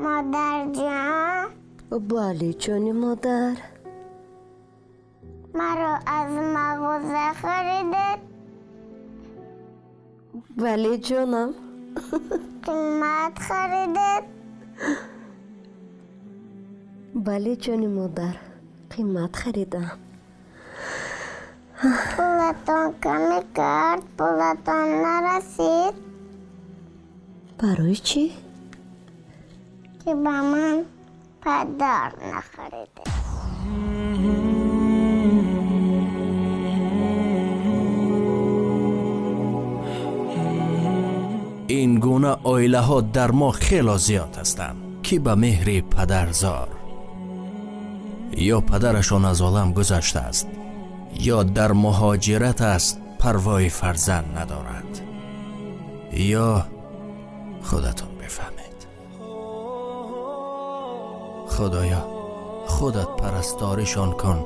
Модарҷон. Бале, ҷони модар. Маро аз мағоза харидед? Бале, ҷонам. Қимат харидед? Бале, ҷони модар, қимат харидам. Пулатон каме кард, пулатон нарасид. Барои чӣ? Ки ба ман падар нахаридед. Ин гуна оилаҳо дар мо хело зиёд ҳастанд, ки ба меҳри падарзор ё падарашон аз олам гузаштааст, ё дар муҳоҷират аст, парвои фарзанд надорад, ё худатон бифаҳмед. Худоё, худат парасторишон кун.